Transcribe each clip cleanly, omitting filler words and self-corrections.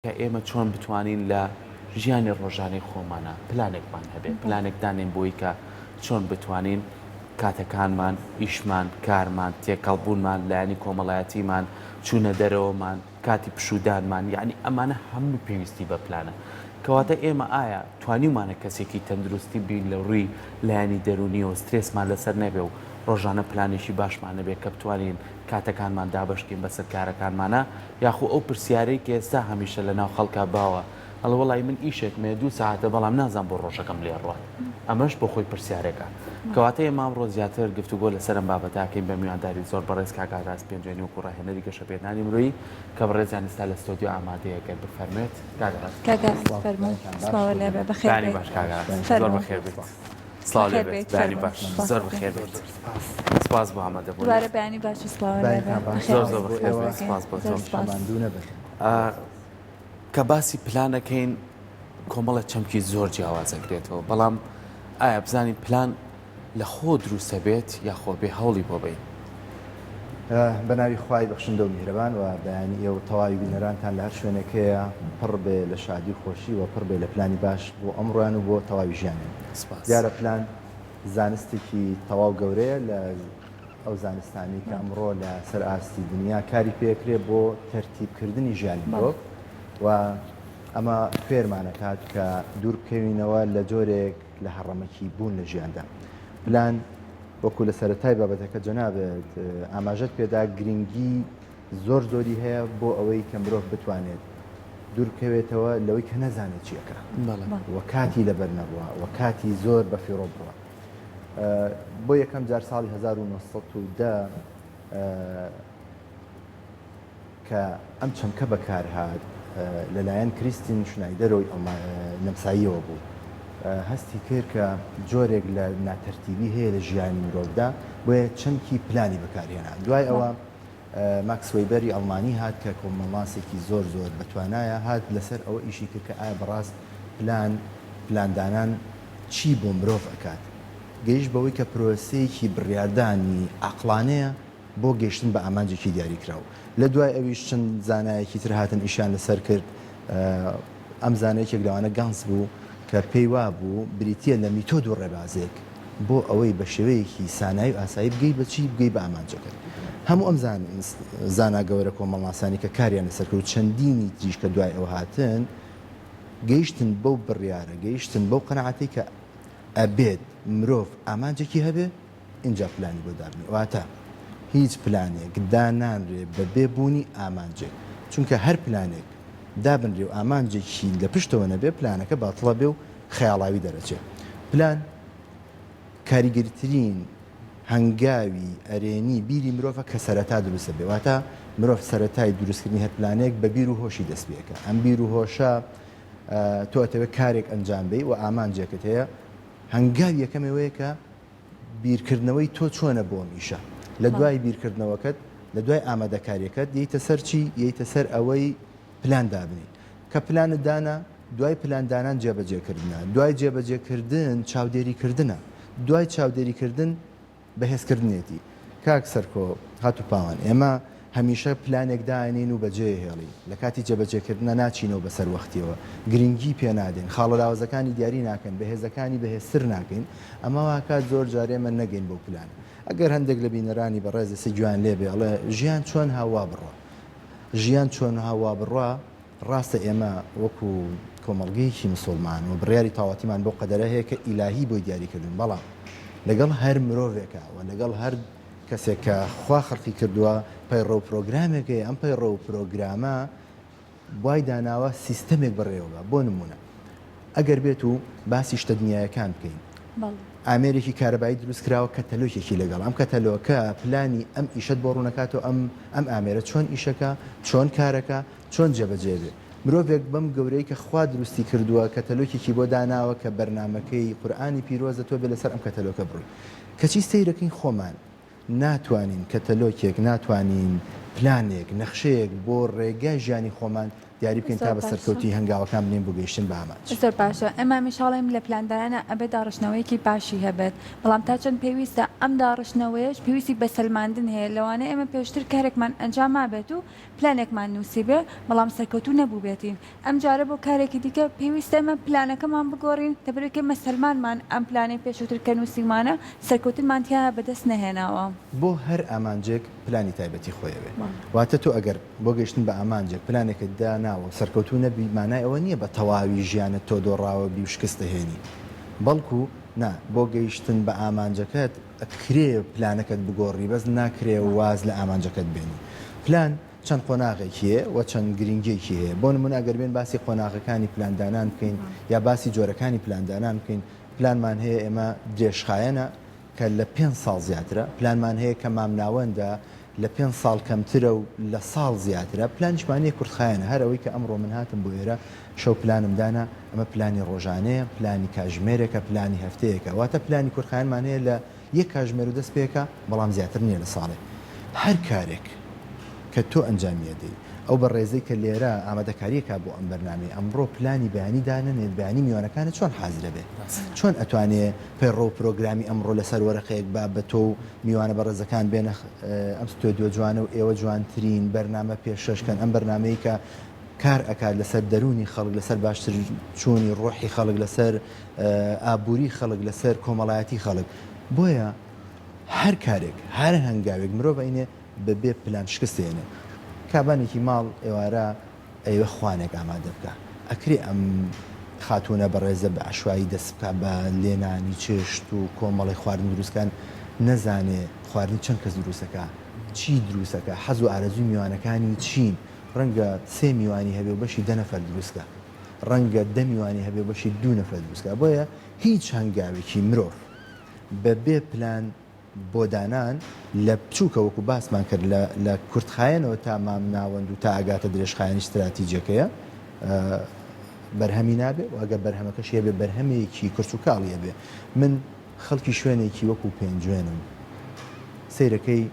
کە ئێمە چۆن بتوانین لە ژیانی ڕۆژانەی خۆمانا پلانێکمان هەبێت، پلانێک دانێین بۆی کە چۆن بتوانین کاتەکانمان، ئیشمان، کارمان، تێکەڵبوونمان، لایەنی کۆمەڵایەتیمان، چوونە دەرەوەمان، کاتی پشوودانمان، یەعنی ئەمانە هەمووی پێویستی بە پلانە. کەواتە ئێمە ئایا توانیومانە کەسێکی تەندروستی بین لە ڕووی لایەنی دەروونیەوە سترێسمان لەسەر نەبێ و ڕۆژانە پلانێکی باشمان هەبێ کە بتوانین کاتەکانمان دابەش کەین بەسەر کارەکانمانا؟ یاخو ئەو پرسیارەی کە ئێستا هەمیشە لە ناو خەڵکا باوە، ئەڵێ وەڵایی من ئیشێکم هەیە دوو سەعاتە بەڵام نازانم بۆ ڕۆژەکەم لێ ڕوات. ئەمەش بۆ خۆی پرسیارێکە. کەواتە ئێمە ئەمڕۆ زیاتر گفتوگۆ لەسەر ئەم بابەتە ئەکەین بە میوانداری زۆر بەڕێز کاک ئاراس پێنجوێنی وەکو ڕاهێنەری گەشەپێدانی مرۆیی کە بەڕێزیان ئێستا لە ستۆدیۆ ئامادەیە گەر بفەرموێت. کاک ئاراس. کاک ئاراس فەرموو. سڵاوت لێ بێ. بەخێر بەیانی بێیت. باش کاک ئاراس. زۆر فەرموو. بەخێر بێیت. سڵاو لێ بەخێر بێت بێیت بەیانی فەرموو باش سپاس زۆر دەکەم. بەخێر بێیت سپاس بۆ ئامادەبوونت. دووبارە بەیانی باش و سڵاوت لێ بەیانتان بێ باش بەخێر زۆر بێیت زۆر بۆ بەخێر ئێوە بێیت سپاس بۆ زۆر تۆ. سپاس. ماندوو نەبن. کە باسی پلان ئەکەین کۆمەڵە چەمکی زۆر جیاواز ئەگرێتەوە بەڵام ئایا بزانین پلان لە خۆ دروستە بێت یاخۆ بێ هەوڵی بۆ بین؟ بە ناوی خوای بەخشندە و میهرەبان و بەیانی ئێوە و تەواوی بینەرانتان لە هەر شوێنێک هەیە پڕ بێ لە شادی و خۆشی و پڕ بێ لە پلانی باش بۆ ئەمڕۆیان و بۆ تەواوی ژیانیان. سپاس. دیارە پلان زانستێکی تەواو گەورەیە لە ئەو زانستانەی کە ئەمڕۆ لە سەر ئاستی دنیا کاری پێکرێ بۆ تەرتیب کردنی ژیانی مرۆڤ و ئەمە فێرمانەکات کە دوور بکەوینەوە لە جۆرێک لە هەڕەمەکی بوون لە ژیاندا. پلان وەکو لە سەرەتای بابەتەکە جەنابت ئاماژەت پێدا گرنگی زۆر زۆری هەیە بۆ ئەوەی کە مرۆڤ بتوانێت دووربکەوێتەوە لەوەی کە نەزانێت چی ئەکا و کاتی لەبەر نەڕوا و کاتی زۆر بە فیڕۆ بڕوا. بۆ یەکەم جار ساڵی 1910 کە ئەم چەمکە بەکارهات لەلایەن کریستین شنایدەرۆی نەمساییەوە بوو، هەستی کرد کە جۆرێک لە ناتەرتیبی هەیە لە ژیانی مرۆڤدا، بۆیە چەمکی پلانی بەکارهێنا. دوای ئەوە ماکس وەیبەری ئەڵمانی هات کە کۆمەڵناسێکی زۆر زۆر بەتوانایە، هات لەسەر ئەوە ئیشی کرد کە ئایا بەڕاست پلان، پلاندانان چی بۆ مرۆڤ ئەکات؟ گەیشت بەوەی کە پرۆسەیەکی بڕیاردانی عەقڵانەیە بۆ گەیشتن بە ئامانجێکی دیاریکراو. لە دوای ئەویش چەند زانایەکی تر هاتن ئیشیان لەسەر کرد، ئەم زانا یەکێک لەوانە گانس بوو کە پێی وابوو بریتییە لە میتۆد و ڕێبازێک بۆ ئەوەی بە شێوەیەکی سانایی و ئاسایی بگەی بە چی؟ بگەی بە ئامانجەکەت. هەموو ئەم زانا گەورە کۆمەڵناسانی کە کاریان لەسەر کرد و چەندینی تریش کە دوای ئەو هاتن گەیشتن بەو بڕیارە، گەیشتن بەو قەناعەتەی کە ئەبێت مرۆڤ ئامانجێکی هەبێ، ئینجا پلانی بۆ دابنێ واتە هیچ پلانێک دانانرێ بە بێ بوونی ئامانجێک چونکە هەر پلانێک دابنرێ و ئامانجێکی لە پشتەوە نەبێ پلانەکە باتڵە بێ و خەیاڵاوی دەرەچێ پلان کاریگەرترین هەنگاوی ئەرێنی بیری مرۆڤە کە سەرەتا دروستە بێ واتە مرۆڤ سەرەتای دروستکردنی هەر پلانێک بە بیر و هۆشی دەست پێکە ئەم بیر و هۆشە تۆ ئەتەوێت کارێک ئەنجام بەی و ئامانجێکت هەیە هەنگاوی یەکەم ئەوەیە کە بیرکردنەوەی تۆ چۆنە بۆ ئەم ئیشە؟ لە دوای بیرکردنەوەکەت، لە دوای ئامادەکاریەکەت یەیتە سەر چی؟ یەیتە سەر ئەوەی پلان دابنێی. کە پلانت دانا، دوای پلان دانان جێبەجێکردنە، دوای جێبەجێکردن چاودێریکردنە، دوای چاودێریکردن بەهێزکردنێتی. کاک سەرکۆ خاتوو پاوان، ئێمە هەمیشە پلانێک دائەنێین و بەجێی هێڵین، لە کاتی جێبەجێکردنا ناچینەوە بە سەروەختیەوە، گرنگی پێ نادەین، خاڵە لاوازەکانی دیاری ناکەین، بەهێزەکانی بەهێزتر ناکەین، ئەمە واکات زۆر جار ئێمە نەگەین بەو پلانە. ئەگەر هەندێک لە بینەرانی بەڕێز ئێستا گوێیان لێ بێ ئەڵێ ژیان چۆن ها وا بڕوا. ژیان چۆن ها وا بڕوا، ڕاستە ئێمە وەکو کۆمەڵگەیەکی مسوڵمان و بڕیاری تاواتیمان بەو قەدەرە هەیە کە ئیلاهی بۆی دیاری کردوین بەڵام لەگەڵ هەر مرۆڤێکا و لەگەڵ هەر کەسێک کە خوا خەڵقی کردووە پەیڕەو و پرۆگرامێک هەیە ئەم پەیڕەو و پرۆگرامە وای داناوە سیستەمێک بەڕێوە بە بۆ نمونە ئەگەر بێت و باسی شتە دنیایەکان بکەین ئامێرێکی کارەبایی دروست کراوە کەتەلۆکێکی لەگەڵ ئەم کەتەلۆکە پلانی ئەم ئیشەت بۆ ڕوونەکاتەوە ئەم ئەم ئامێرە چۆن ئیشەکە چۆن کارەکە چۆن جێبەجێ بێ مرۆڤێک بەم گەورەی کە خوا دروستی کردووە کەتەلۆکێکی بۆ داناوە کە بەرنامەکەی قورئانی پیرۆزە تۆ بێ لەسەر ئەم کەتەلۆکە بڕۆی کەچی سەیرەکەین خۆمان ناتوانین کەتەلۆکێک، ناتوانین پلانێک، نەخشەیەک بۆ ڕێگای ژیانی خۆمان دیاری بکەین تا زۆر بە باشە. سەرکەوتوویی هەنگاوەکان بنێین بۆ گەیشتن بە ئامانج. زۆر باشە. ئێمە هەمیشە ئەڵێین لە پلاندانانا ئەبێ داڕشتنەوەیەکی باشی هەبێت، بەڵام تا چەند پێویستە؟ ئەم داڕشتنەوەیەش پێویستی بە سەلماندن هەیە، لەوانەیە ئێمە پێشتر کارێکمان ئەنجام مابێت و پلانێکمان نووسیبێ، بەڵام سەرکەوتوو نەبووبێتین. ئەمجارە بۆ کارێکی دیکە پێویستە ئێمە پلانەکەمان بگۆڕین، لەبەرئەوەی کە ئێمە سەلمانمان ئەم پلانەی پێشووتر کە نووسیومانە سەرکەوتنمان تیایا بەدەست نەهێناوە. بۆ هەر ئامانجێک پلانی تایبەتی خۆی ئەوێ. واتە تۆ ئەگەر بۆ گەیشتن بە ئامانجێک پلانێکت داناوە و سەرکەوتوو نەبی مانای ئەوە نییە بە تەواوی ژیانت تۆ دۆڕاوە بی و شکست دەهێنی. بەڵکو نا بۆ گەیشتن بە ئامانجەکەت ئەکرێ پلانەکەت بگۆڕی بەس ناکرێ واز لە ئامانجەکەت بێنی. پلان چەند قۆناغێکی هەیە و چەند گرنگیەکی هەیە. بۆ نمونە ئەگەر بێن باسی قۆناغەکانی پلاندانان بکەین یا باسی جۆرەکانی پلاندانان بکەین، پلانمان هەیە ئێمە درێژخایەنە کە لە پێنج ساڵ زیاترە، پلانمان هەیە کە مامناوەندە لە پێنج ساڵ کەمترە و لە ساڵ زیاترە، پلانیشمان هەیە کورتخایەنە، هەر ئەوەی کە ئەمڕۆ من هاتم بۆ ئێرە شەو پلانم دانا، ئەمە پلانی ڕۆژانەیە، پلانی کاژمێرێکە، پلانی هەفتەیەکە، واتە پلانی کورتخایەنمان هەیە لە یەک کاژمێر و دەست پێکا، بەڵام زیاتر نییە لە ساڵێ. هەر کارێک کە تۆ ئەنجامی ئەدەی، ئەو بەڕێزەی کە لێرە ئامادەکاری ئەکا بۆ ئەم بەرنامەی ئەمڕۆ پلانی بەیانی دانەنێت، بەیانی میوانەکانت چۆن حازر ئەبێ؟ چۆن ئەتوانێ پەیڕەو و پرۆگرامی ئەمڕۆ لەسەر وەرەقەیەک با بە تۆ و میوانە بەڕێزەکان بێنە ئەم ستۆدیۆ جوانە و ئێوە جوانترین بەرنامە پێشکەش کەن، ئەم بەرنامەی کە کار ئەکات لەسەر دەروونی خەڵک، لەسەر باشتر چوونی ڕۆحی خەڵک، لەسەر ئابووری خەڵک، لەسەر کۆمەڵایەتی خەڵک. بۆیە هەر کارێک، هەر هەنگاوێک مرۆڤ ئەینێ بە بێ پلان شکست ئەیەنێ. کابانێکی ماڵ ئێوارە ئەیەوێ خوانێک ئامادە بکا. ئەکرێ ئەم خاتوونە بەڕێزە بە عەشوایی دەست بکا بە لێنانی چێشت و کۆمەڵێک خواردن دروست کان، نەزانێ خواردنی چەند کەس دروست ئەکا، چی دروست ئەکا، حەز و ئارەزووی میوانەکانی چین. ڕەنگە سێ میوانی هەبێ و بەشی دە نەفەر دروست کا. ڕەنگە دە میوانی هەبێ و بەشی دوو نەفەر دروست کا. بۆیە هیچ هەنگاوێکی مرۆڤ بە بێ پلان بۆ دانان لە بچووکە وەکو باسمان کرد لە لە کورتخایەنەوە تا مام ناوەند و تا ئەگاتە درێژخایەنی ستراتیجەکەیە بەرهەمی نابێ و ئەگەر بەرهەمەکەشی هەبێ بەرهەمێکی کورت و کاڵی ئەبێ. من خەڵکی شوێنێکی وەکو پێنجوێنم سەیرەکەی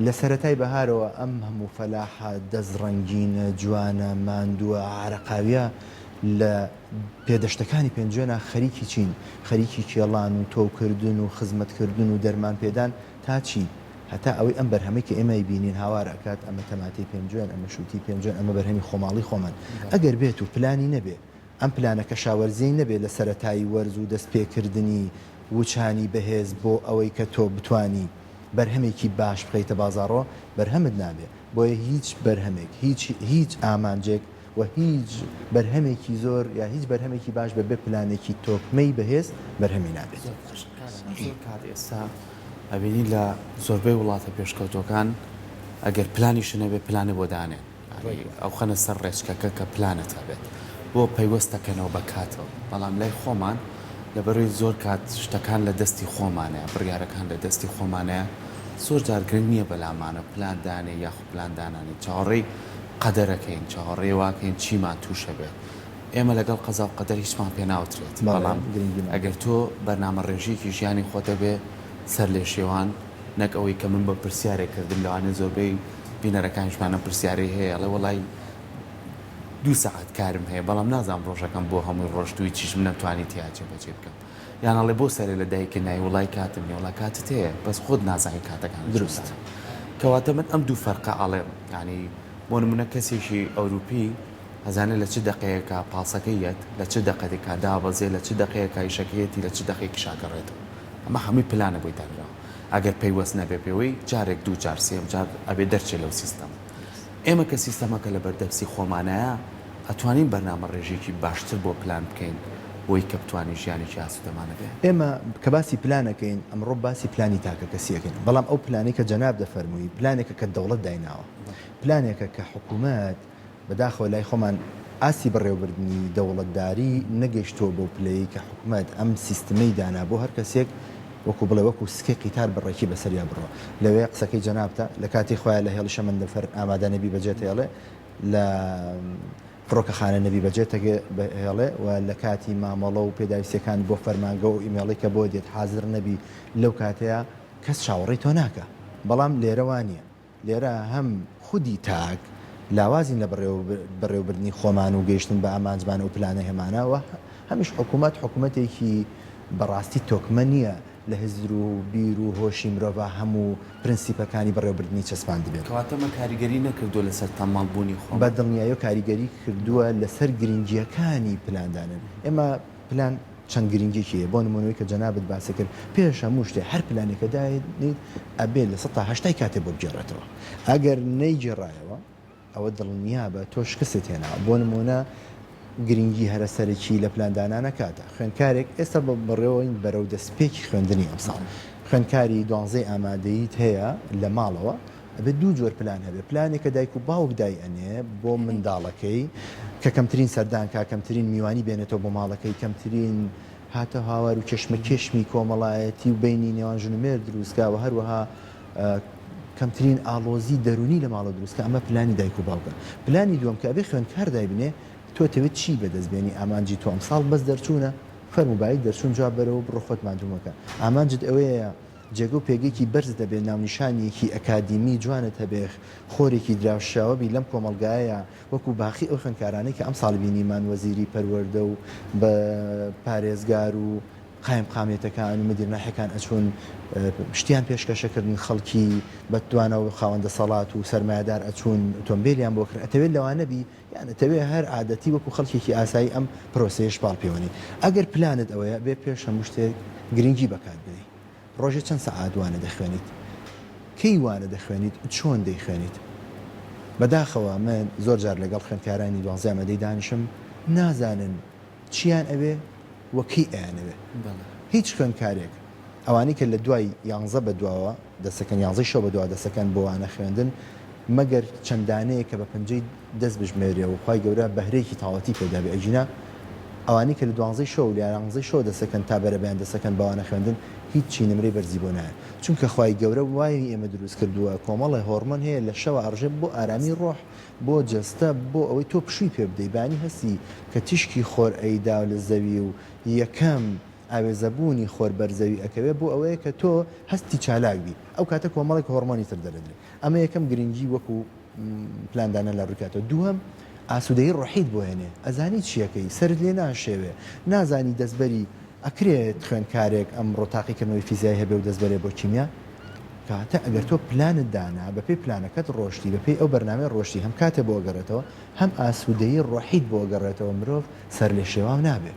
لە سەرەتای بەهارەوە ئەم هەموو فەلاحە دەست ڕەنگینە، جوانە، ماندووە، عارەقاویە لە پێدەشتەکانی پێنجوێنا خەریکی چین؟ خەریکی کێڵان و تۆوکردن و خزمەتکردن و دەرمان پێدان تا چی؟ هەتا ئەوەی ئەم بەرهەمەی کە ئێمە ئەیبینین هاوار ئەکات ئەمە تەماتەی پێنجوێن، ئەمە شووتی پێنجوێن، ئەمە بەرهەمی خۆماڵی خۆمان. ئەگەر بێت و پلانی نەبێ، ئەم پلانە کەشاوەرزیەی نەبێ لە سەرەتای وەرز و دەست پێکردنی وچانی بەهێز بۆ ئەوەی کە تۆ بتوانی بەرهەمێکی باش بخەیتە بازاڕەوە بەرهەمت نابێ بۆیە هیچ بەرهەمێک هیچ هیچ ئامانجێک و هیچ بەرهەمێکی زۆر یا هیچ بەرهەمێکی باش بە بێ پلانێکی تۆکمەی بەهێز بەرهەمی نابێت. زۆر باشە کاک زۆر کات ئێستا ئەبینی لە زۆربەی وڵاتە پێشکەوتوەکان ئەگەر پلانیشت نەبێ پلانت بۆ دانێن. ئەوخەنە سەر ڕێچکەکە کە پلانت هەبێت بۆ پەیوەست دەکەنەوە بە کاتەوە بەڵام لای خۆمان لەبەرەوەی زۆر کات شتەکان لە دەستی خۆمانەیە بڕیارەکان لە دەستی خۆمانەیە زۆر جار گرنگ نییە بەلامانە پلان دانێ یاخو پلان دانانێ چاوەڕێی قەدەرەکەین چاوەڕێی واکەین چیمان تووشە بێت ئێمە لەگەڵ قەزا و قەدەر هیچمان پێ ناوترێت بەڵام ئەگەر تۆ بەرنامە ڕێژیەکی ژیانی خۆت هەبێ سەرلێشێوان نەک ئەوەی کە من بە پرسیارێک کردم لەوانەیە زۆربەی بینەرەکانیشمان ئەم پرسیارەی هەیە ئەڵێ وەڵای دوو سەعات کارم هەیە بەڵام نازانم ڕۆژەکەم بۆ هەمووی ڕۆشت و هیچیشم نەمتوانی تیا جێبەجێ بکەم یان ئەڵێ بۆ سەرێ لە دایکە نای وڵای کاتم نیە وڵا کاتت هەیە بەس خۆت نازانی کاتەکان دروست کەواتە من ئەم دوو فەرقە ئەڵێم یعنی بۆ نمونە کەسێکی ئەوروپی ئەزانێ لە چ دەقەیەکا پاسەکەی یەت لە چ دەقەێکا دابەزێ لە چ دەقەیەکا ئیشەکەیەتی لە چ دەقەیەکیشا گەڕێتەوە ئەمە هەمووی پلانە بۆی دانراوە ئەگەر پەیوەست نەبێ پێوەی جارێک دوو جار سێیەم جار ئەبێ دەرچێ لەو سیستەمە. ئێمە کە سیستەمەکە لەبەر دەستی خۆمانایە ئەتوانین بەرنامە ڕێژیەکی باشتر بۆ پلان بکەین بۆی کە بتوانین ژیانێکی ئاسوودەمان هەبێ. ئێمە کە باسی پلان ئەکەین ئەمڕۆ باسی پلانی تاکەکەسی ئەکەین، بەڵام ئەو پلانەی کە جەناب دەفەرمووی پلانێکە کە دەوڵەت دایناوە، پلانێکە کە حکوومەت بەداخەوە لای خۆمان ئاستی بەڕێوەبردنی دەوڵەتداری نەگەیشتووە بەو پلەیەی کە حکومەت ئەم سیستمەی دانا بۆ هەر کەسێک وەکو بڵێ وەکو سکەی قیتار بە ڕێکی بەسەریا بڕوا. لەوێ قسەکەی جەنابتە لە کاتی خۆیا لە هێڵی شەمەندەفەر ئامادە نەبی بەجێت هێڵێ، لە فڕۆکەخانە نەبی بەجێت هێڵێ و لە کاتی مامەڵە و پێداویستیەکان بۆ فەرمانگە و ئیمێڵی کە بۆ دێت حازر نەبی لەو کاتەیا کەس چاوەڕێی تۆ ناکا. بەڵام لێرە وا نیە. لێرە هەم خودی تاک لاوازین لە بەڕێوەبردنی خۆمان و گەیشتن بە ئامانجمان و پلانە هەمانە و هەمیش حکوومەت حکوومەتێکی بەڕاستی تۆکمە نییە. لە هزر و بیر و هۆشی مرۆڤا هەموو پرنسیپەکانی بەڕێوەبردنی چەسپاندبێت. کەواتە ئەمە کاریگەری نەکردووە لەسەر تەممەڵ بوونی خۆمان؟ بە دڵنیاییەوە کاریگەری کردووە لەسەر گرنگییەکانی پلاندانان. ئێمە پلان چەند گرنگیەکی هەیە، بۆ نموونەوەی کە جەنابت باست کرد، پێش هەموو شتێ هەر پلانێک کە داینێیت ئەبێ 80% ی کاتێ بۆ بگێڕێتەوە. ئەگەر نەیگێڕایەوە ئەوە دڵنیابە تۆ شکستت هێناوە. بۆ نموونە گرنگی هەرە سەرەکی لە پلاندانانە کاتە. خوێندکارێک ئێستا بەڕێوەین بەرەو دەستپێکی خوێندنی ئەمساڵ. خوێندکاری دوانزەی ئامادەییت هەیە لە ماڵەوە، ئەبێت دوو جۆر پلان هەبێت، پلانێک کە دایک و باوک دای ئەنێ بۆ منداڵەکەی کە کەمترین سەردان کا، کەمترین میوانی بێنێتەوە بۆ ماڵەکەی، کەمترین هاتە هاوار و کێشمەکێشمی کۆمەڵایەتی و بەینی نێوان ژن و مێرد دروست کا و هەروەها کەمترین ئاڵۆزی دەروونی لە ماڵەوە دروست کا، ئەمە پلانی دایک و باوکە. پلانی دووەم کە ئەبێ خوێندکار دایبنێ، تۆ ئەتەوێت چی بەدەست بێنی، ئامانجی تۆ ئەمساڵ بەس دەرچوونە، فەرموو بایی دەرچوون جواب بەرەوە و بڕۆ خۆت ماندوو مەکە. ئامانجت ئەوەیە جێگە و پێگەیەکی بەرزت هەبێ، ناونیشانێکی ئەکادیمی جوانت هەبێ، خۆرێکی دراوشراوە بی لەم کۆمەڵگایەیا، وەکو باقی ئەو خوێندکارانەی کە ئەمساڵ بینیمان وەزیری پەروەردە و بە پارێزگار و قایمقامیەتەکان و مدیر ناحیەکان ئەچوون شتیان پێشکەشەکردن، خەڵکی بە توانا و خاوەن دەسەڵات و سەرمایەدار ئەچوون ئۆتۆمبێلیان بۆ کڕین، ئەتەوێت لەوانە بی یان ئەتەوێ هەر عادەتی وەکو خەڵکێکی ئاسایی ئەم پرۆسەیەش پاڵ پێوەنێی؟ ئەگەر پلانت ئەوەیە ئەبێ پێش هەموو شتێک گرنگی بە کات بدەی. ڕۆژێ چەند سەعات وانە دەخوێنیت؟ کەی وانە دەخوێنیت؟ چۆن دەیخوێنیت؟ بەداخەوە من زۆر جار لەگەڵ خوێندکارانی دوانزەی ئامادەی دانیشم نازانن چیان ئەوێ و کەی ئەیانەوێ. هیچ خوێندکارێک ئەوانەی کە لە دوای یانزە بە دواوە دەسەکەن یانزەی شەو بە دواوە دەسەکەن بۆ وانە خوێندن مەگەر چەند دانەیەک کە بە پەنجەی دەست بژمێرێ و خوای گەورە بەهرەیەکی تاوەتی پێدابێ ئەگینا ئەوانەی کە لە دوانزەی شەو لە یانزەی شەو دەسەکەن تا بەرەبەیان دەسەکەن بە وانە خوێندن هیچی نمرەی بەرزی بۆ نایە چونکە خوای گەورە وای ئێمە دروست کردووە کۆمەڵێ هۆڕمۆن هەیە لە شەوا ئەڕژێ بۆ ئارامی ڕۆح بۆ جەستە بۆ ئەوەی تۆ پشووی پێ بدەی بەیانی هەستی کە تیشکی خۆر ئەیدا لە زەوی و یەکەم ئاوێزەبوونی خۆر بەر زەوی ئەکەوێ بۆ ئەوەیە کە تۆ هەستی چالاک بی ئەو کاتە کۆمەڵێک هۆڕمۆنی تر دەرەدرێ ئەمە یەکەم گرنگی وەکو پلاندانان لە ڕووی کاتەوە دووهەم ئاسوودەیی ڕۆحیت بۆ هێنێ ئەزانی چیەکەی سەرت لێ ناشێوێ نازانی دەستبەری ئەکرێت خوێندکارێک ئەمڕۆ تاقیکردنەوەی فیزیای هەبێ و دەستبەرێ بۆ کیمیا کەواتە ئەگەر تۆ پلانت دانا بەپێی پلانەکەت ڕۆشتی بەپێی ئەو بەرنامەی ڕۆشتی هەم کاتێ بۆ ئەگەڕێتەوە هەم ئاسوودەیی ڕۆحیت بۆ ئەگەڕێتەوە مرۆڤ سەرلێشێواو نابێ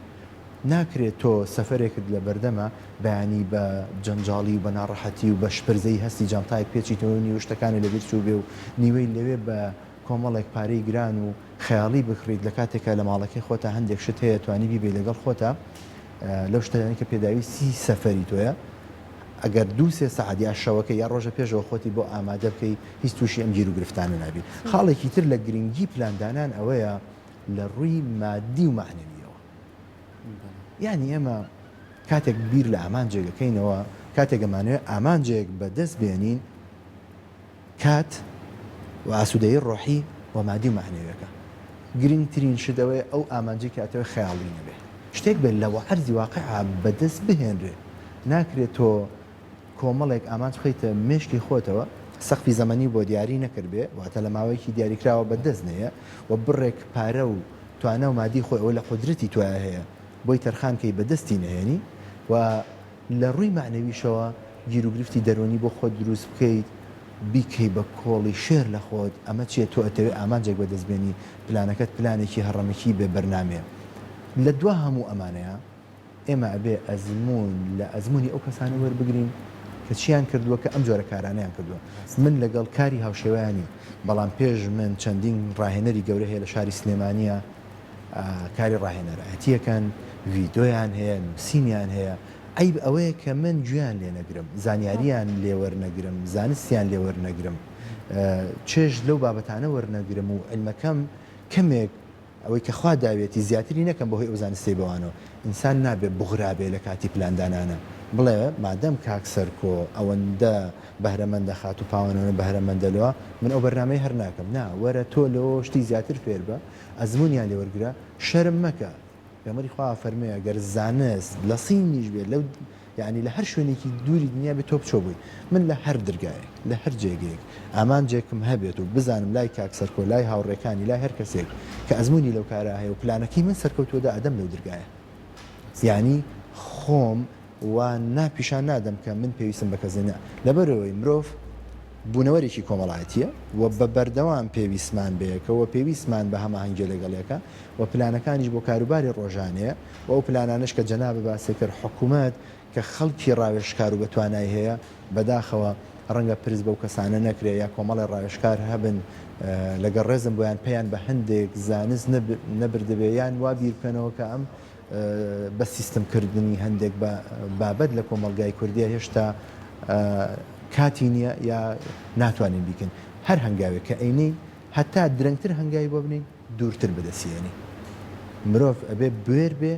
ناکرێت تۆ سەفەرێکت لە بەردەمە بەیانی بە جەنجاڵی و بە ناڕەحەتی و بە شپرزەیی هەستی جانتایەک پێچیتەوە و نیوە شتەکانت لەبیر چووبێ و نیوەی لەوێ بە کۆمەڵێک پارەی گران و خەیاڵی بکڕیت لە کاتێکا لە ماڵەکەی خۆتا هەندێک شت هەیە توانی بیبەی لەگەڵ خۆتا لەو شتانەی کە پێداویستی سەفەری تۆیە ئەگەر دوو سێ سەعات یا شەوەکە یا ڕۆژە پێشەوە خۆتی بۆ ئامادە بکەی هیچ تووشی ئەم گیروگرفتانە نابی. خاڵێکی تر لە گرنگی پلاندانان ئەوەیە لە ڕووی مادی و مەعنەویەوە یانی ئێمە کاتێک بیر لە ئامانجێک ئەکەینەوە کاتێک ئەمانەوێت ئامانجێک بەدەست بێنین کات و ئاسوودەیی ڕۆحی و مادی و مەعنەویەکە گرنگترین شت ئەوەیە ئەو ئامانجەی کە ئەتەوێت خەیاڵی نەبێ شتێک بێت لە عەرزی واقیع بەدەست بهێنرێ ناکرێت تۆ کۆمەڵێک ئامانج بخەیتە مێشکی خۆتەوە، سەقفی زەمەنی بۆ دیاری نەکردبێ، واتە لە ماوەیەکی دیاریکراوە بەدەست نەیە و بڕێک پارە و توانا و مادی خۆی ئەوە لە قودرەتی تۆیا هەیە بۆی تەرخان کەی بەدەستی نەهێنی و لە ڕووی مەعنەویشەوە گیروگرفتی دەروونی بۆ خۆت دروست بکەیت بیکەی بە کۆڵی شێر لە خۆت، ئەمە چیە تۆ ئەتەوێ ئامانجێک بەدەست بێنی پلانەکەت پلانێکی هەڕەمەکی بێ بەرنامەیە لە دوا هەموو ئەمانەیا. ئێمە ئەبێ ئەزموون لە ئەزموونی ئەو کەسانە وەربگرین کە چیان کردووە کە ئەم جۆرە کارانەیان کردووە. من لەگەڵ کاری هاوشێوەیان نیم، بەڵام پێش من چەندین ڕاهێنەری گەورە هەیە لە شاری سلێمانییە کاری ڕاهێنەرایەتی ئەکەن، ڤیدۆیان هەیە، نووسینیان هەیە. عەیب ئەوەیە کە من گوێیان لێ نەگرم، زانیارییان لێ وەرنەگرم، زانستیان لێ وەرنەگرم، چێژ لەو بابەتانە وەرنەگرم و عیلمەکەم کەمێک ئەوەی کە خوا داویەتی زیاتری نەکەم بەهۆی ئەو زانستەی بەوانەوە. ئینسان نابێ بوغرا بێ لە کاتی پلاندانانا بڵێ مادەم کاک سەرکۆ ئەوەندە بەهرەمەندە خاتوو پاوان ئەوەنە بەهرەمەندە لەوە من ئەو بەرنامەیە هەر ناکەم نا وەرە تۆ لەوە شتی زیاتر فێر بە ئەزموونیان لێ وەرگرە شەرم مەکە پێغەمبەری خوا ئەفەرموێ گەر زانست لە صینیش بێت لەو یەعنی لە هەر شوێنێکی دووری دنیا بێت تۆ بچۆ بۆی من لە هەر درگایەک لە هەر جێگەیەک ئامانجێکم هەبێت و بزانم لای کاک سەرکۆ لای هاوڕێکانی لای هەر کەسێک کە ئەزموونی لەو کارە هەیە و پلانەکەی من سەرکەوتووە دا ئەدەم لەو درگایە یەعنی خۆم. وا نا پیشان نادەم کە من پێویستم بە کەس نیە، لەبەرئەوەی مرۆڤ بوونەوەرێکی کۆمەڵایەتییە و بە بەردەوام پێویستمان بەیەکە و پێویستمان بە هەماهەنگیە لەگەڵ یەکە و پلانەکانیش بۆ کاروباری ڕۆژانەیە و ئەو پلانانەش کە جەنابت باست کرد حکومەت کە خەڵکی ڕاوێژکار و بەتوانای هەیە، بەداخەوە ڕەنگە پرس بەو کەسانە نەکرێ یا کۆمەڵێ ڕاوێژکار هەبن لەگەڵ ڕێزم بۆیان پەیان بە هەندێک زانست نەبردبێ یان وا بیر بکەنەوە کە ئەم بە سیستم کردنی هەندێک بابەت لە کۆمەڵگای کوردیە هێشتا کاتی نییە یا ناتوانین بیکەین. هەر هەنگاوێک کە ئەینێین هەتا درەنگتر هەنگاوی بۆ بنێین دوورتر بەدەستی ئەیەنین. مرۆڤ ئەبێ بوێر بێ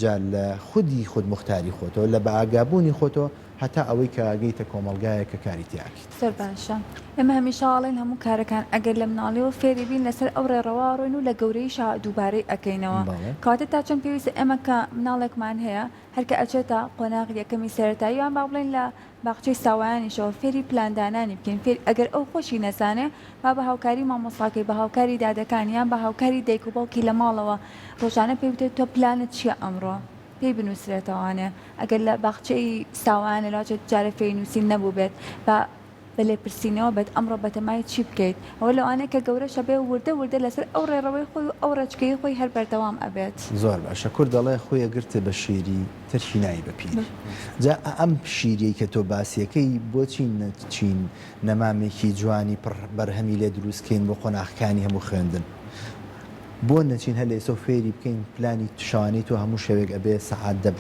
جا لە خودی خودموختاری خۆتەوە، لە بەئاگابوونی خۆتەوە هەتا ئەوەی کە ئەگەیتە کۆمەڵگایەک کە کاری تیا ئەکەیت. زۆر باشە. ئێمە هەمیشە ئەڵێین هەموو کارەکان ئەگەر لە مناڵیەوە فێری بین لەسەر ئەو ڕێڕەوە ئەڕۆین و لە گەورەییشا دووبارەی ئەکەینەوە. بەڵێ. کەواتە تا چەند پێویستە ئێمە کە مناڵێکمان هەیە هەر کە ئەچێتە قۆناغی یەکەمی سەرەتایی یان با بڵێین لە باخچەی ساوایانیشەوە فێری پلاندانانی بکەین فێری ئەگەر ئەو خۆشی نەزانێ با بە هاوکاری مامۆستاکەی بە هاوکاری دادەکانی یان بە هاوکاری دایک و باوکی لە ماڵەوە ڕۆژانە پێی بتێت تۆ پلانت چییە ئەمڕۆ پێی بنووسرێتەوانێ ئەگەر لە باخچەی ساوایانە لەوچێت جارێ فێری نووسین نەبووبێت با بە لێپرسینەوە بێت ئەمڕۆ بەتەمای چی بکەیت ئەوە لەوانەیە کە گەورەش ئەبێ وردە وردە لەسەر ئەو ڕێڕەوەی خۆی و ئەو ڕێچکەی خۆی هەر بەردەوام ئەبێت. زۆر باشە کورد دەڵێ خوێ گرتێ بە شیری ترشی نایی بە پیری جا ئەم شیریەی کە تۆ باسیەکەی بۆچی نەچین نەمامێکی جوانی پڕ بەرهەمی لێ دروست کەین بۆ قۆناغکانی هەموو خوێندن بۆ نەچین هەر لە ئێستەوە فێری بکەین پلانی شەوانەی تۆ هەموو شەوێک ئەبێ سەعات دە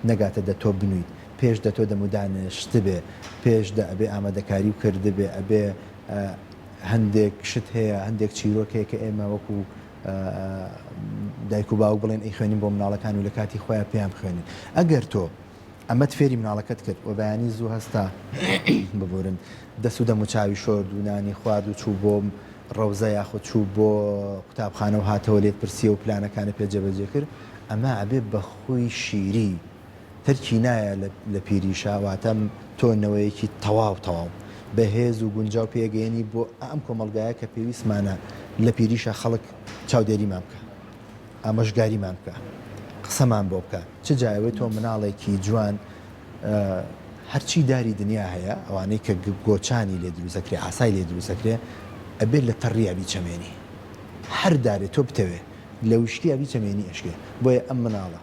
نەگاتە دە تۆ بنویت پێش دە تۆ دەمودانشتبێ پێش دە ئەبێ ئامادەکاری و کردبێ ئەبێ هەندێک شت هەیە هەندێک چیرۆک هەیە کە ئێمە وەکو دایک و باوک بڵێن ئەیخوێنین بۆ مناڵەکان و لە کاتی خۆیان پێیان بخوێنین ئەگەر تۆ ئەمەت فێری مناڵەکەت کرد و بەیانی زوو هەستا ببورن دەست و دەم و چاوی شۆرد و نانی خوارد و چوو بۆ ڕەوزە یاخود چوو بۆ قوتابخانە و هاتەوە لێت پرسیە و پلانەکانە پێ جێبەجێ کرد ئەمە ئەبێ بە خوی شیری ترکی نایە لە پیریشا واتە تۆ نەوەیەکی تەواو تەواو بەهێز و گونجاو پێگەیەنی بۆ ئەم کۆمەڵگایە کە پێویستمانە لە پیریشا خەڵک چاودێریمان بکا ئامۆژگاریمان بکا قسەمان بۆ بکا چ جایەوەی تۆ مناڵێکی جوان هەرچی داری دنیا هەیە ئەوانەی کە گۆچانی لێ دروستەکرێ ئاسای لێ دروستەکرێ ئەبێت لە تەڕیا بیچەمێنی هەر دارێ تۆ بتەوێ لە وشکیا بیچەمێنی ئەشکێ بۆیە ئەم مناڵە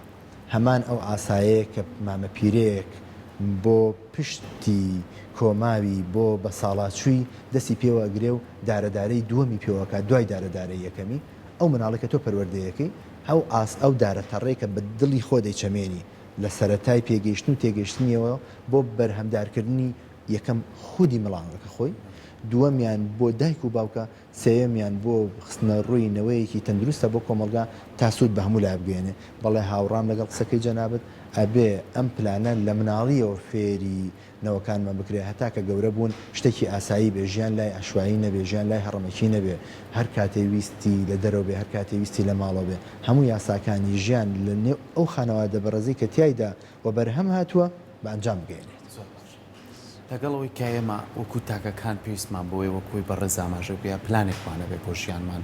هەمان ئەو عاسایەیە کە مامە پیرەیەک بۆ پشتی کۆماوی بۆ بەساڵاچووی دەستی پێوە ئەگرێ و دارە دارەی دووەمی پێوە ئەکات دوای دارە دارەی یەکەمی، ئەو مناڵەی کە تۆ پەروەردەی ئەکەی ئەو عاس ئەو دارە تەڕەی کە بە دڵی خۆ دەیچەمێنی لە سەرەتای پێگەیشتن و تێگەیشتنیەوە بۆ بەرهەمدارکردنی یەکەم خودی مڵاڵەکە خۆی، دووەمیان بۆ دایک و باوکە، سێیەمیان بۆ خستنەڕووی نەوەیەکی تەندروستە بۆ کۆمەڵگا تا سوود بە هەموو لایە بگەیەنێ. بەڵێ هاوڕام لەگەڵ قسەکەی جەنابت، ئەبێ ئەم پلانە لە مناڵییەوە فێری نەوەکانمان بکرێ هەتا کە گەورە بوون شتێکی ئاسایی بێ، ژیان لای عەشوایی نەبێ، ژیان لای هەڕەمەکی نەبێ، هەر کاتێ ویستی لە دەرەوە بێ، هەر کاتێ ویستی لە ماڵەوە بێ. هەموو یاساکانی ژیان لە نێو ئەو خانەوادە بەڕێزەی کە تیایدا وەبەرهەم هاتووە بە ئەنجام بگەیەنێت. زۆر باشە. لەگەڵ ئەوەی کە ئێمە وەکو تاکەکان پێویستمان بەوەیە وەک خۆی بەڕێز ئاماژەی پێیا پلانێکمان هەبێت بۆ ژیانمان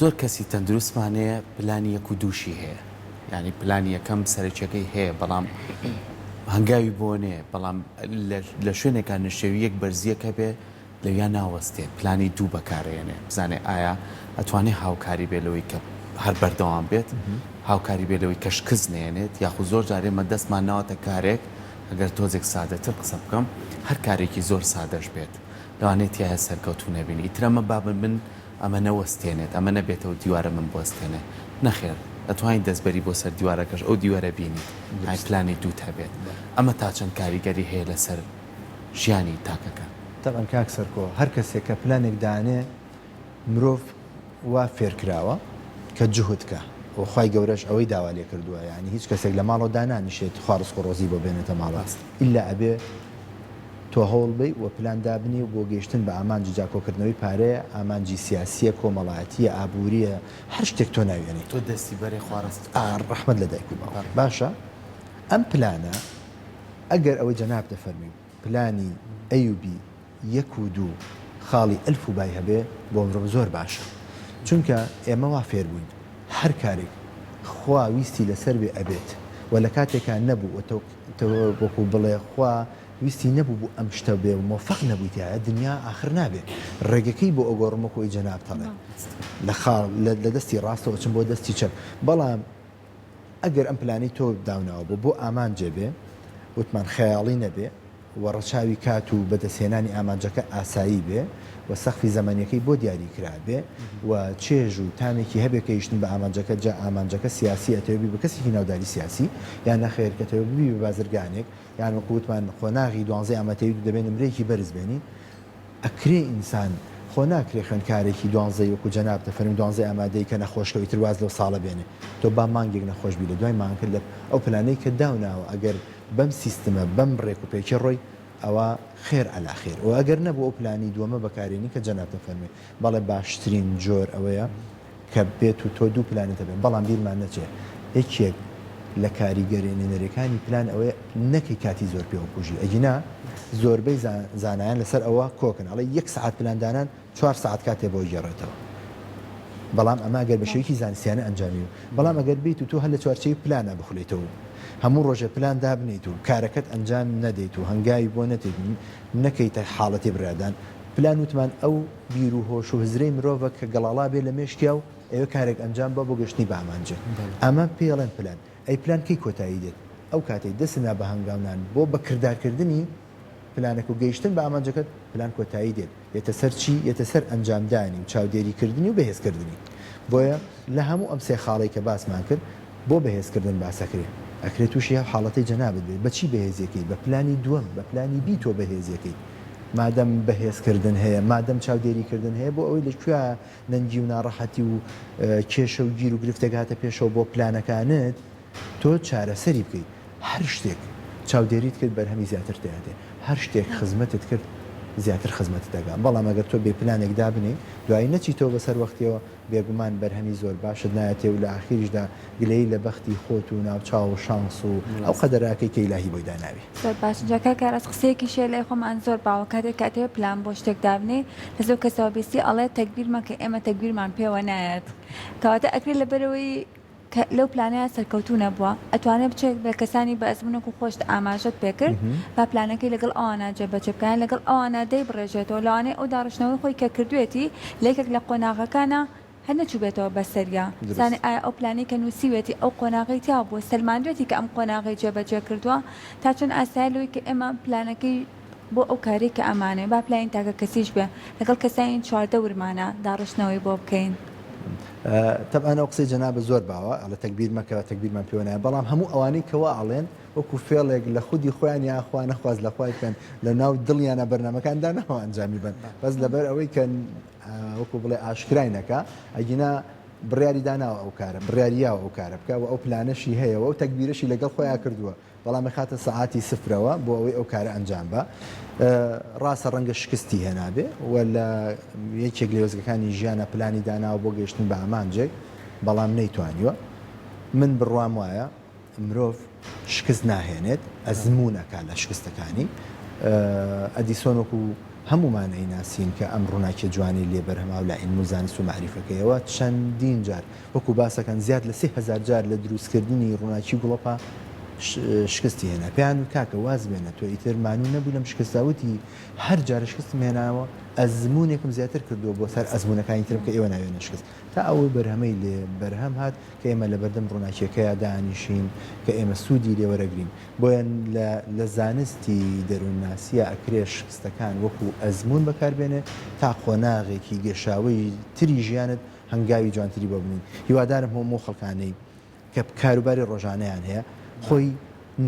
زۆر کەسی تەندروستمان هەیە پلانی یەک و دووشی هەیە یانی پلانی یەکەم سەرەکیەکەی هەیە بەڵام هەنگاوی بۆ نێ بەڵام لە شوێنێکا نشێوی یەک بەرزیەک هەبێ لەویا ناوەستێ پلانی دوو بەکارئەیەنێ بزانێ ئایا ئەتوانێ هاوکاری بێ لەوەی کە هەر بەردەوام بێت هاوکاری بێ لەوەی کە شکست نەیەنێت یاخود زۆر جار ئێمە دەستمان ناوەتە کارێک ئەگەر تۆزێک سادەتر قسە بکەم هەر کارێکی زۆر سادەش بێت لەوانەیە تیایا سەرکەوتوو نەبین ئیتر ئەمە با من ئەمە نەوەستێنێت ئەمە نەبێتەوە دیوارە من بوەستێنێ نەخێر ئەتوانی دەست بەری بۆ سەر دیوارەکەش ئەو دیوەرە بینیت ئای پلانی دووت هەبێت ئەمە تا چەند کاریگەری هەیە لەسەر ژیانی تاکەکان. تەبعەن کاک سەرکۆ هەر کەسێک کە پلانێک دانێ مرۆڤ وا فێرکراوە کە جوهد کا و خوای گەورەش ئەوەی داوا لێکردووە یانی هیچ کەسێک لە ماڵەوە دانانیشێت خوا ڕزق و ڕۆزی بۆ بێنێتە ماڵەوە ئیلا ئەبێ تۆ هەوڵ بەی و پلان دابنێی و بۆ گەیشتن بە ئامانجی جا کۆکردنەوەی پارەیە ئامانجی سیاسیە کۆمەڵایەتیە ئابوریە هەر شتێک تۆ ناوی ئەنێی. تۆ دەستی بەرێ خوا ڕزقت ئا ڕەحمەت لە دایک و باوک باشە ئەم پلانە ئەگەر ئەوەی جەنابت دەفەرمووی پلانی ئەی و بی یەک و دوو خاڵی ئەلف و بای هەبێ بۆ مرۆڤ زۆر باشە چونکە ئێمە وا فێر بووین هەر کارێک خوا ویستی لەسەر بێ ئەبێت. و لە کاتێکا نەبوو و تۆ تۆ وەکو بڵێ خوا ویستی نەبوو بوو ئەم شتە بێ و مۆفەق نەبووی تیایا دنیا ئاخر نابێ ڕێگەکەی بۆ ئەگۆڕم وەکو ئەوی جەنابت ئەڵێ لە خاڵ لە دەستی ڕاستەوە ئەچم بۆ دەستی چەپ بەڵام ئەگەر ئەم پلانەی تۆ داوناوە بۆ بۆ ئامانجێ بێ وتمان خەیاڵی نەبێ و ڕەچاوی کات و بەدەستهێنانی ئامانجەکە ئاسایی بێ و سەقفی زەمەنیەکەی بۆ دیاری کرابێ و چێژ و تامێکی هەبێ گەیشتن بە ئامانجەکە جا ئامانجەکە سیاسی ئەتەوێ بی بە کەسێکی ناوداری سیاسی یان نەخێر کەتەوێ ببی بە بازرگانێک یان وەکو وتمان قۆناغی دوانزەی ئامادەیی دەبێ نمرەیەکی بەرز بێنی ئەکرێ ئینسان خۆ ناکرێ خوێندکارێکی دوانزەی وەکو جەنابتە فەرمی دوانزەی ئامادەی کە نەخۆش کەوی تر واز لەو ساڵە بێنێ تۆ با مانگێک نەخۆش بی لە دوای مانگەکە لە ئەو پلانەی کە داوناوە ئەگەر بەم سیستمە بەم ڕێک و پێکیە ڕۆی ئەوا خێر عەلا خێر و ئەگەر نەبوو ئەو پلانی دووەمە بەکارێنی کە جەنابتە فەرمی بەڵێ باشترین جۆر ئەوەیە کە بێت و تۆ دوو پلانت هەبێت، بەڵام بیرمان نەچێت یەکێک لە کاریگەرێنەرەکانی پلان ئەوەیە نەکەی کاتی زۆر پێوە بکوژی، ئەگینا زۆربەی زانایان لەسەر ئەوە کۆکن ئەڵێ یەک سەعات پلاندانان چوار سەعات کاتێ بۆ گێڕێتەوە، بەڵام ئەمە گەر بە شێوەیەکی زانستیانە ئەنجامی و بەڵام ئەگەر بیت و تۆ هەر لە چوارچێوەی پلانا بخولێیتەوە و هەموو ڕۆژێ پلان دابنێیت و کارەکەت ئەنجام نەدەیت و هەنگاوی بۆ نەتێیت نەکەیتە حاڵەتی بڕیاردان پلان وتمان ئەو بیر و هۆش و هزرەی مرۆڤە کە گەڵاڵا بێ لە مێشکیا و ئەیەوێ کارێک ئەنجام با بۆ گەشتنی بە ئامانجێک. ئەمە پێی ئەڵێن پلان. ئەی پلان کەی کۆتایی دێت؟ ئەو کاتەی دەستت نا بە هەنگاونان بۆ بە کردارکردنی پلانەکە و گەیشتن بە ئامانجەکەت، پلان کۆتایی دێت. یەتە سەر چی؟ یەتە سەر ئەنجامدانی و چاودێریکردنی و بەهێزکردنی. بۆیە لە هەموو ئەم سێ خاڵەی کە باسمان کرد بۆ بەهێزکردن باس ئەکرێ. ئەکرێ تووشی ئەو حاڵەتەی جەنابت بێت. بە چی بەهێزیەکەی؟ بە پلانی دووەم، بە پلانی بی تۆ بەهێزیەکەی. مادەم بەهێزکردن هەیە، مادەم چاودێریکردن هەیە بۆ ئەوەی لە کوێ نەنگی و ناڕەحەتی و کێشە و گیر و گرفتێک هاتە پێشەوە بۆ پلانەکانت تۆ چارەسەری بکەیت. هەر شتێک چاودێریت کرد بەرهەمی زیاتر تێدێ، هەر شتێک خزمەتت کرد زیاتر خزمەتت دەکات، بەڵام ئەگەر تۆ بێ پلانێک دابنێی دوایی نەچیتەوە بەسەر وەختیەوە بێگومان بەرهەمی زۆر باشت نایەتێ و لە ئاخیریشدا گلەیی لە بەختی خۆت و ناوچاو و شانس و ئەو قەدەرەکەی کە ئیلاهی بۆی داناوی. زۆر باشە جا کاک ئاراس قسەیەکیش هەیە لای خۆمان زۆر باوە کاتێک کە ئەتەوێ پلان بۆ شتێک دابنێی لە زۆر کەسەوە بیستی ئەڵێ تەگبیر مەکە ئێمە تەگبیرمان پێوە نایەت کەواتە ئەکرێ لەبەرئەوەی کە لەو پلانەیا سەرکەوتوو نەبووە ئەتوانێ بچێت بە کەسانی بە ئەزموون وەکو خۆشت ئاماژەت پێکرد با پلانەکەی لەگەڵ ئەوانا جێبەجێ بکا یان لەگەڵ ئەوانا دەیبڕێژێتەوە لەوانەیە ئەو داڕشتنەوەی خۆی کە کردوێتی لە یەکێک لە قۆناغەکانا هەر نەچووبێتەوە بەسەریا بزانێ ئایا ئەو پلانەی کە نووسیوێتی ئەو قۆناغەی تیا بووە سەلماندوێتی کە ئەم قۆناغەی جێبەجێ کردووە تا چەند ئاسایە لەوەی کە ئێمە پلانەکەی بۆ ئەو کارەی کە ئەمانەوێ با پلانی تاکە کەسیش بێ لەگەڵ کەسانی چواردەورمانا داڕشتنەوەی بۆ بکەین. تەبعەن ئەو قسەی جەنابت زۆر باوە ئەڵێ تەگبیر مەکە تەگبیرمان پێوە نایە بەڵام هەموو ئەوانەی کە وا ئەڵێن وەکو فێڵێک لە خودی خۆیان یا خوا نەخواست لە خوای بکەن لە ناو دڵیانە بەرنامەکان داناوە ئەنجامی بەن بەس لەبەر ئەوەی کە وەکو بڵێ ئاشکرای نەکا ئەگینا بڕیاری داناوە ئەو کارە بڕیاری یاوە ئەو کارە بکە و ئەو پلانەشی هەیە و ئەو تەگبیرەشی لەگەڵ خۆیان کردووە بەڵام ئەخاتە سەعاتی سفرەوە بۆ ئەوەی ئەو کارە ئەنجام با. ڕاستە ڕەنگە شکستی هێنابێ و لە یەکێک لە وێستگەکانی ژیانا پلانی داناوە بۆ گەیشتن بە ئامانجێک، بەڵام نەیتوانیوە. من بڕوام وایە مرۆڤ شکست ناهێنێت، ئەزموون ئەکا لە شکستەکانی. ئەدیسۆن وەکو هەموومان ئەیناسین کە ئەم ڕووناکیە جوانەی لێ بەرهەماو لە عیلم و زانست و مەعریفەکەیەوە چەندین جار وەکو باسەکەن زیاد لە 3000 جار لە دروستکردنی ڕووناکی گوڵەپا شکستی هێنا پێیان وت کاکە واز بێنە تۆ ئیتر مانوو نەبووی لەم شکستە وتی هەر جارە شکستم هێناوە ئەزموونێکم زیاتر کردووە بۆ سەر ئەزموونەکانی ترم کە ئێوە ناوێنە شکست تا ئەو بەرهەمەی لێ بەرهەم هات کە ئێمە لەبەردەم ڕووناکیەکەیا دانیشین کە ئێمە سوودی لێ وەرەگرین بۆیە لە لە زانستی دەروونناسییا ئەکرێ شکستەکان وەکو ئەزموون بەکاربێنێ تا قۆناغێکی گەشاوەی تری ژیانت هەنگاوی جوانتری بۆ بنێین هیوادارم هەموو خەڵکانەی کە کاروباری ڕۆژانەیان هەیە خۆی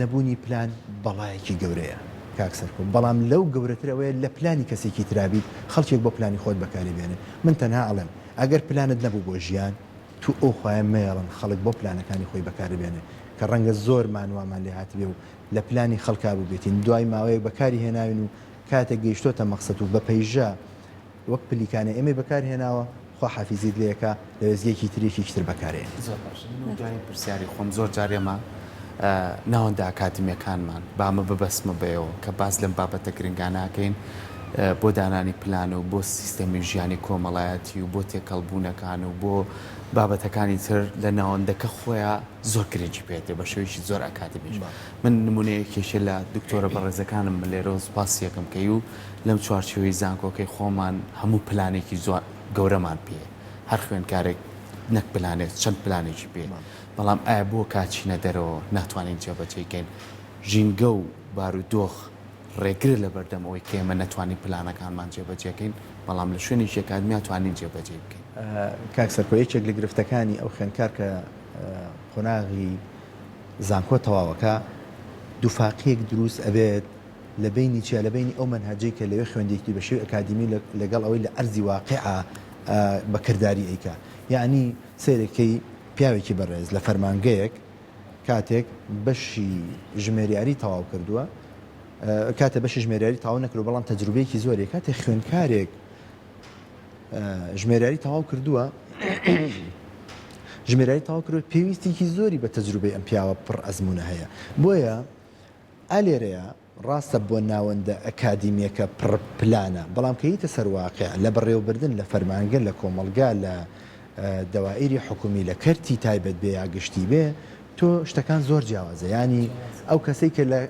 نەبوونی پلان بەڵایەکی گەورەیە کاک سەرکۆ بەڵام لەو گەورەتر ئەوەیە لە پلانی کەسێکی ترا بیت خەڵکێک بۆ پلانی خۆت بەکاری بێنێ من تەنها ئەڵێم ئەگەر پلانت نەبوو بۆ ژیان تو ئەو خوایە مەیەڵن خەڵک بۆ پلانەکانی خۆی بەکاری بێنێ کە ڕەنگە زۆرمان وامان لێ هاتبێ و لە پلانی خەڵکا بووبێتین دوای ماوەیەک بەکاری هێناوین و کاتێک گەیشتۆتە مەقسەد و بە پەیژە وەک پلیکانە ئێمەی بەکار هێناوە خوا حافیزیت لێ کا لە وێستگەیەکی تر یەکێکی تر بەکار ئێنێت. زۆر باشە من و دوایین پرسیاری خۆم زۆر جار ئێمە ناوەندە ئەکادیمیەکانمان با ئەمە ببەستمە بەیەوە کە باس لەم بابەتە گرنگانە ئەکەین بۆ دانانی پلان و بۆ سیستەمی ژیانی کۆمەڵایەتی و بۆ تێکەڵبوونەکان و بۆ. بابەتەکانی تر لە ناوەندەکە خۆیا زۆر گرنگی پێ دێ بە شێوەیەکی زۆر ئەکادیمیش من نمونەیەکێکێ لە دکتۆرە بەڕێزەکانم من لێرەوە سوپاسی یەکەم کەی و لەم چوارچێوەی زانکۆکەی خۆمان هەموو پلانێکی زۆر گەورەمان پێ هەر خوێندکارێک نەک پلانێک چەند پلانێکی پێ بەڵام ئایا بۆ کاچینە دەرەوە ناتوانین جێبەجێی کەین ژینگە و بارودۆخ ڕێگرە لەبەردەم ئەوەی کە ئێمە نەتوانین پلانەکانمان جێبەجێکەین، بەڵام لە شوێنێکی ئەکادمیا توانین جێبەجێی بکەین. کاک سەرکۆ یەکێک لە گرفتەکانی ئەو خوێندکار کە قۆناغی زانکۆ تەواوەکا دووفاقیەک دروست ئەبێت لە بەینی چیا لە بەینی ئەو مەنهەجەی کە لەوێ خوێندێتی بە شێوەی ئەکادیمی لەگەڵ ئەوەی لە ئەرزی واقیعا بە کرداری ئەیکا یەعنی سەیرەکەی پیاوێکی بەڕێز لە فەرمانگەیەک کاتێک بەشی ژمێریاری تەواو کردووە کاتێ بەشی ژمێریاری تەواو نەکردووە بەڵام تەجروبەیەکی زۆری کاتێ خوێندکارێک ژمێریاری تەواو کردووە ژمێریاری تەواو کردووە پێویستێکی زۆری بە تەجروبەی ئەم پیاوە پڕ ئەزمونە هەیە بۆیە ئالێرەیە ڕاستە بۆ ناوەندە ئەکادیمیەکە پڕ پلانە، بەڵام کە یەیتە سەر واقیع، لە بەڕێوەبردن، لە فەرمانگە، لە کۆمەڵگا، لە دەوائیری حکومی، لە کەرتی تایبەت بێ یا گشتی بێ، تۆ شتەکان زۆر جیاوازە. یانی ئەو کەسەی کە لە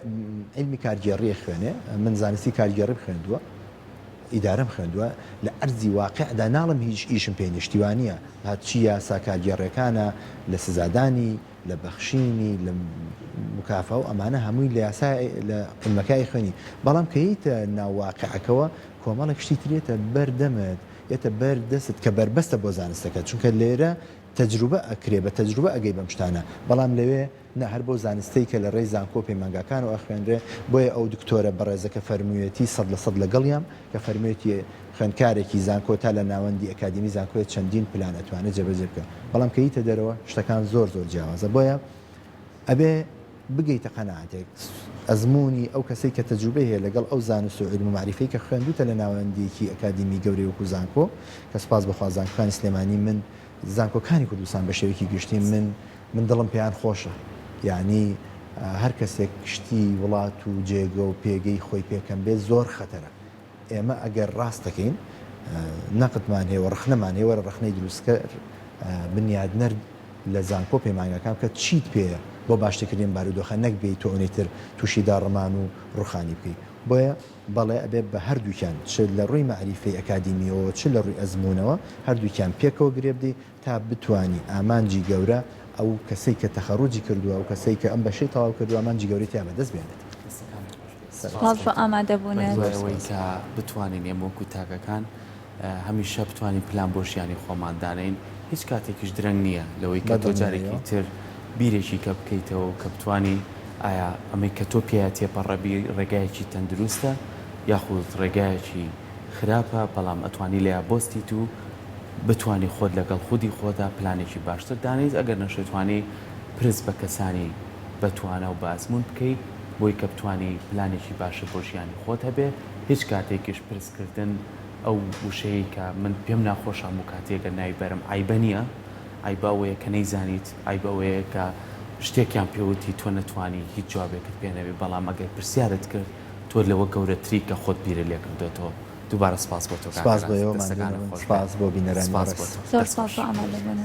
عیلمی کارگێڕی ئەخوێنێ، من زانستی کارگێڕیم خوێندووە، ئیدارەم خوێندووە، لە ئەرزی واقیعدا ناڵێم هیچ ئیشم پێ نیە، شتی وا نیە، هەرچی یاسا کارگێڕیەکانە لە سزادانی، لە بەخشینی، لە موکافا و ئەمانە هەمووی لە یاسای لە عیلمەکە ئەیخوێنی، بەڵام کە یەیتە ناو واقیعەکەوە کۆمەڵێک شتی تر یەتە بەر دەمت، یەتە بەر دەستت کە بەربەستە بۆ زانستەکە، چونکە لێرە تەجروبە ئەکرێ، بە تەجروبە ئەگەی بەم شتانە، بەڵام لەوێ نا، هەر بەو زانستەی کە لە ڕێی زانکۆ و پەیمانگاکانەوە ئەخوێنرێ، بۆیە ئەو دکتۆرە بەڕێزە کە فەرموویەتی 100% لەگەڵیام، کە فەرموویەتی خوێندکارێکی زانکۆ تا لە ناوەندی ئەکادیمی زانکۆیە چەندین پلان ئەتوانێت جێبەجێ بکا بەڵام کە ییتە دەرەوە شتەکان زۆر زۆر جیاوازە بۆیە ئەبێ بگەیتە قەناعەتێک ئەزموونی ئەو کەسەی کە تەجروبەی هەیە لەگەڵ ئەو زانست و عیلم و مەعریفەی کە خوێندوتە لە ناوەندێکی ئەکادیمی گەورەی وەکو زانکۆ کە سوپاس بەخوا زانکۆکانی سلێمانی من زانکۆکانی کوردستان بە شێوەیەکی گشتی من من دڵم پێیان خۆشە یانی هەر کەسێک شتی وڵات و جێگە و پێگەی خۆی پێ کەم بێت زۆر خەتەرە ئێمە ئەگەر ڕاست دەکەین نەقدمان هەیە و ڕەخنەمان هەیە وەرە ڕەخنەی دروستکەر بنیادنەر لە زانکۆ پەیمانگاکان بکە چیت پێیە بۆ باشترکردنی ئەم بارودۆخە نەک بێی تۆ ئەونەی تر تووشی داڕمان و ڕوخانی بکەی بۆیە بەڵێ ئەبێ بە هەردووکیان چ لە ڕووی مەعریفەی ئەکادیمیەوە چ لە ڕووی ئەزموونەوە هەردووکیان پێکەوە گرێ بدەی تا بتوانی ئامانجی گەورە ئەو کەسەی کە تەخەروجی کردووە ئەو کەسەی کە ئەم بەشەی تەواو کردووە ئامانجی گەورەی تیا بەدەست بێنێت. دەستەکانت خۆش بێت. سپاس بۆ ئامادەبوونت. بەهیوای ئەوەی کە بتوانین ئێمە وەکو تاکەکان هەمیشە بتوانین پلان بۆ ژیانی خۆمان دانێین هیچ کاتێکیش درەنگ نییە لەوەی کە تۆ جارێکی تر بیرێکی کە بکەیتەوە کە بتوانی ئایا ئەمەی کە تۆ پێیا تێپەڕەبی ڕێگایەکی تەندروستە یاخود ڕێگایەکی خراپە بەڵام ئەتوانی لێیا بۆستیت و بتوانی خۆت لەگەڵ خودی خۆتا پلانێکی باشتر دانێیت ئەگەر نەشتوانی پرس بە کەسانی بە توانا و بە ئەزموون بکەی بۆی کە بتوانی پلانێکی باشت بۆ ژیانی خۆت هەبێ هیچ کاتێکیش پرس کردن ئەو وشەیەی کە من پێم ناخۆشە هەموو کاتێ گەر ناوی بەرم عەیبە نییە عەیبە ئەوەیە کە نەیزانیت عەیبە ئەوەیە کە شتێکیان پێ وتی تۆ نەتوانی هیچ جوابێکت پێ نەبێ بەڵام ئەگەر پرسیارت کرد تۆ لەوە گەورەتری کە خۆت بیرت لێ کردۆتەوە دووبارە سپاس بۆ تۆ کاک سپاس بۆ ئاراس ئێوە دەستەکانت ماندوو نەبن خۆش بێ سپاس بۆ بینەرانی سپاس بەڕێز. بۆ تۆ زۆر دەست سپاس خۆش. بۆ ئامادەبوونت.